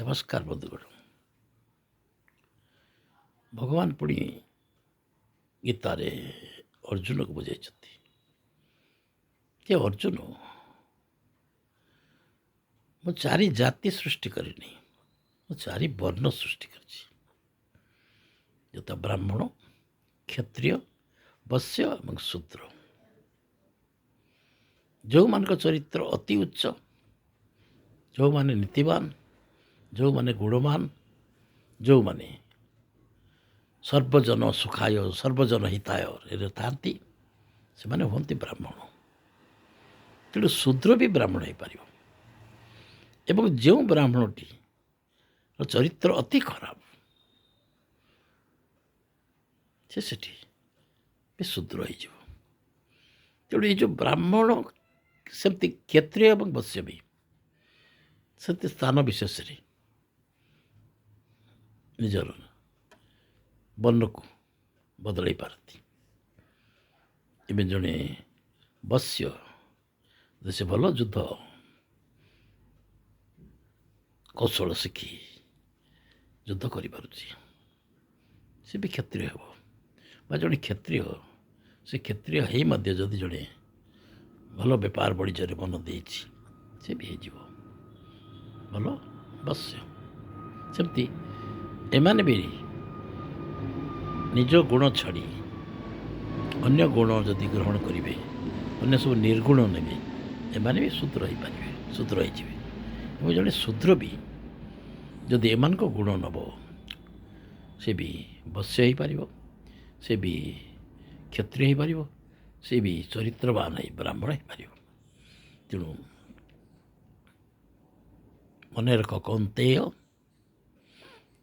ନମସ୍କାର ବନ୍ଧୁଗଣ। ଭଗବାନ ପୁଣି ଗୀତାରେ ଅର୍ଜୁନକୁ ବୁଝାଇଛନ୍ତି ଯେ ଅର୍ଜୁନ, ମୁଁ ଚାରି ଜାତି ସୃଷ୍ଟି କରିନି, ମୁଁ ଚାରି ବର୍ଣ୍ଣ ସୃଷ୍ଟି କରିଛି, ଯଥା ବ୍ରାହ୍ମଣ, କ୍ଷତ୍ରିୟ, ବୈଶ୍ୟ ଏବଂ ଶୂଦ୍ର। ଯେଉଁମାନଙ୍କ ଚରିତ୍ର ଅତି ଉଚ୍ଚ, ଯେଉଁମାନେ ନୀତିବାନ, ଯେଉଁମାନେ ଗୁଣବାନ, ଯେଉଁମାନେ ସର୍ବଜନ ସୁଖାୟ ସର୍ବଜନ ହିତାୟରେ ଥାନ୍ତି, ସେମାନେ ହୁଅନ୍ତି ବ୍ରାହ୍ମଣ। ତେଣୁ ଶୂଦ୍ର ବି ବ୍ରାହ୍ମଣ ହେଇପାରିବ ଏବଂ ଯେଉଁ ବ୍ରାହ୍ମଣଟି ଚରିତ୍ର ଅତି ଖରାପ, ସେ ସେଠି ବି ଶୂଦ୍ର ହେଇଯିବ। ତେଣୁ ଏଇ ଯେଉଁ ବ୍ରାହ୍ମଣ, ସେମିତି କ୍ଷତ୍ରିୟ ଏବଂ ବୈଶ୍ୟ ବି ସେମିତି ସ୍ଥାନ ବିଶେଷରେ ନିଜର ବର୍ଣ୍ଣକୁ ବଦଳାଇ ପାରନ୍ତି। ଏବେ ଜଣେ ବୈଶ୍ୟ ସେ ଭଲ ଯୁଦ୍ଧ କୌଶଳ ଶିଖି ଯୁଦ୍ଧ କରିପାରୁଛି, ସେ ବି କ୍ଷତ୍ରିୟ ହେବ। ବା ଜଣେ କ୍ଷତ୍ରିୟ, ସେ କ୍ଷତ୍ରିୟ ହେଇ ମଧ୍ୟ ଯଦି ଜଣେ ଭଲ ବେପାର ବାଣିଜ୍ୟରେ ମନ ଦେଇଛି, ସେ ବି ହେଇଯିବ ଭଲ ବୈଶ୍ୟ। ସେମିତି ଏମାନେ ବି ନିଜ ଗୁଣ ଛାଡ଼ି ଅନ୍ୟ ଗୁଣ ଯଦି ଗ୍ରହଣ କରିବେ, ଅନ୍ୟ ସବୁ ନିର୍ଗୁଣ ନେବେ, ଏମାନେ ବି ଶୂଦ୍ର ହେଇପାରିବେ, ଶୂଦ୍ର ହେଇଯିବେ। ଏବଂ ଜଣେ ଶୂଦ୍ର ବି ଯଦି ଏମାନଙ୍କ ଗୁଣ ନେବ, ସେ ବି ବୈଶ୍ୟ ହେଇପାରିବ, ସେ ବି କ୍ଷତ୍ରିୟ ହେଇପାରିବ, ସେ ବି ଚରିତ୍ରବାନ ହେଇ ବ୍ରାହ୍ମଣ ହେଇପାରିବ। ତେଣୁ ମନେ ରଖ କୌନ୍ତେୟ,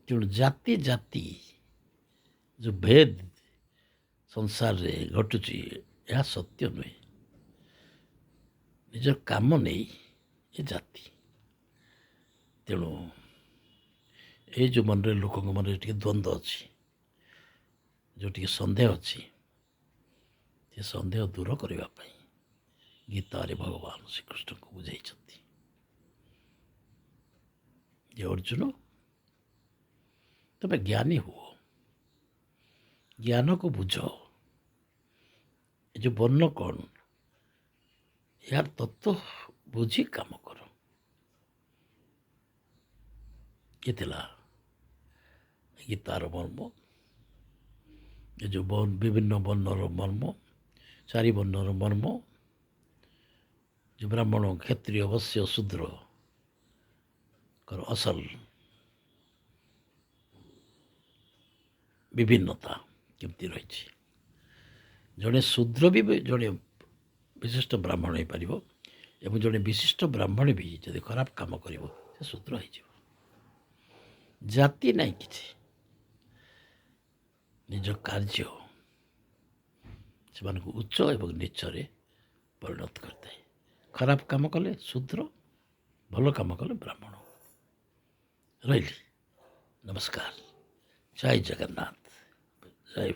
ତେଣୁ ଜାତି ଜାତି ଯେଉଁ ଭେଦ ସଂସାରରେ ଘଟୁଛି, ଏହା ସତ୍ୟ ନୁହେଁ। ନିଜ କାମ ନେଇ ଏ ଜାତି। ତେଣୁ ଏଇ ଯେଉଁ ମନରେ, ଲୋକଙ୍କ ମନରେ ଟିକେ ଦ୍ୱନ୍ଦ୍ୱ ଅଛି, ଯେଉଁ ଟିକେ ସନ୍ଦେହ ଅଛି, ସେ ସନ୍ଦେହ ଦୂର କରିବା ପାଇଁ ଗୀତାରେ ଭଗବାନ ଶ୍ରୀକୃଷ୍ଣଙ୍କୁ ବୁଝାଇଛନ୍ତି ଯେ ଅର୍ଜୁନ, ତମେ ଜ୍ଞାନୀ ହୁଅ, ଜ୍ଞାନକୁ ବୁଝ, ଏ ଯେଉଁ ବର୍ଣ୍ଣ କ'ଣ, ଏହାର ତତ୍ତ୍ୱ ବୁଝି କାମ କର। ଏ ଥିଲା ଗୀତାର ମର୍ମ, ଏ ଯେଉଁ ବିଭିନ୍ନ ବର୍ଣ୍ଣର ମର୍ମ, ଚାରି ବର୍ଣ୍ଣର ମର୍ମ, ଯେଉଁ ବ୍ରାହ୍ମଣ, କ୍ଷତ୍ରିୟ, ବୈଶ୍ୟ, ଶୂଦ୍ରଙ୍କର ଅସଲ ବିଭିନ୍ନତା କେମିତି ରହିଛି। ଜଣେ ଶୂଦ୍ର ବି ଜଣେ ବିଶିଷ୍ଟ ବ୍ରାହ୍ମଣ ହେଇପାରିବ ଏବଂ ଜଣେ ବିଶିଷ୍ଟ ବ୍ରାହ୍ମଣ ବି ଯଦି ଖରାପ କାମ କରିବ, ସେ ଶୂଦ୍ର ହେଇଯିବ। ଜାତି ନାହିଁ କିଛି, ନିଜ କାର୍ଯ୍ୟ ସେମାନଙ୍କୁ ଉଚ୍ଚ ଏବଂ ନୀଚରେ ପରିଣତ କରିଥାଏ। ଖରାପ କାମ କଲେ ଶୂଦ୍ର, ଭଲ କାମ କଲେ ବ୍ରାହ୍ମଣ। ରହିଲି, ନମସ୍କାର, ଜୟ ଜଗନ୍ନାଥ, ଜୟ